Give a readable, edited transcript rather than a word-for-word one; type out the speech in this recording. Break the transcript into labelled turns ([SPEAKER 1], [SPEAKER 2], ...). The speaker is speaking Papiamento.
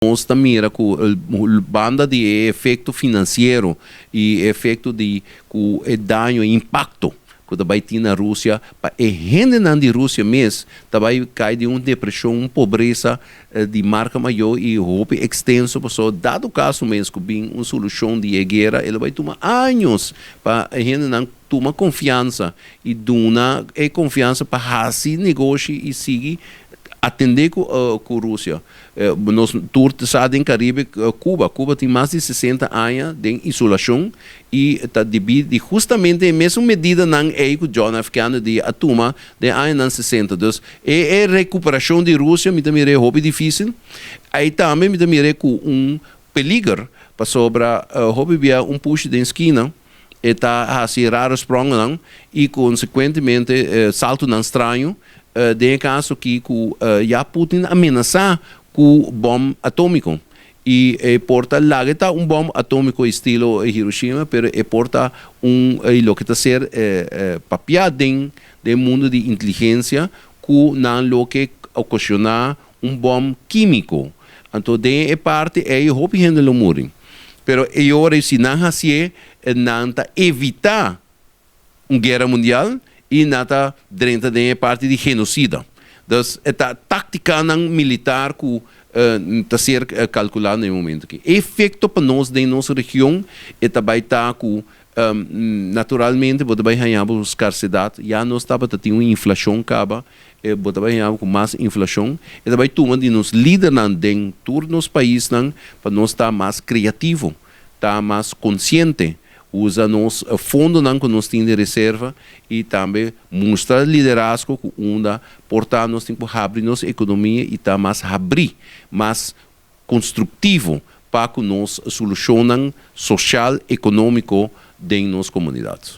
[SPEAKER 1] Nos ta mira ku banda di e efekto finansiero i e efekto di ku e daño, e impakto ku ta bai tin na Rusia pa e hendenan di Rusia mes ta bai kai den un depreshon, un pobresa di marka mayó i hopi ekstenso, pasobra dado kaso mes ku bin un solushon di e guera e lo bai tuma años pa e hendenan tuma konfiansa i duna e konfiansa pa hasi negoshi i sigui atendé ku ku Rusia. Nos tur sa den Caribe Cuba. Cuba tin mas di 60 aña den isolashon i ta debí di hustamente e mesun medidanan ei ku John F. Kennedy a tuma den añanan 60. Dus e rekuperashon di Rusia mi ta mir'é hopi difísil. Ei tambe mi ta mir'é ku un peliger pasobra hopi bia un pushi den skina e ta hasi raro sprongennan i konsekuentemente saltonan straño, den e kaso aki ku ya Putin a menasá ku bòm atómiko i e por ta laga e ta un bòm atómiko estilo Hiroshima, pero e por ta un loke ta ser papiá den den mundu di inteligensia ku nan loke okashoná un bòm kímiko. Anto den e parti ei hopi hende lo muri. Pero e ora ei si nan hasié, nan ta evitá un guera mundial i nan ta drenta den e parti di genosida. Dus e ta táktikanan militar ku ta ser kalkulá na e momento aki. E efekto pa nos den nos region e ta bai ta ku naturalmente bo ta bai haña bo skarsedat. Ya nos tabata tin un inflashon kaba. E bo ta bai haña ku mas inflashon. E ta bai tuma di nos lidernan den tur nos paisnan pa nos ta mas kreativo, ta mas konsiente, usa nos fondonan ku nos tin di reserva i tambe mustra liderazgo ku unda por ta nos tin ku habri nos ekonomia i ta mas habrí, mas konstruktivo pa ku nos solushonnan soshal ekonómiko den nos komunidat.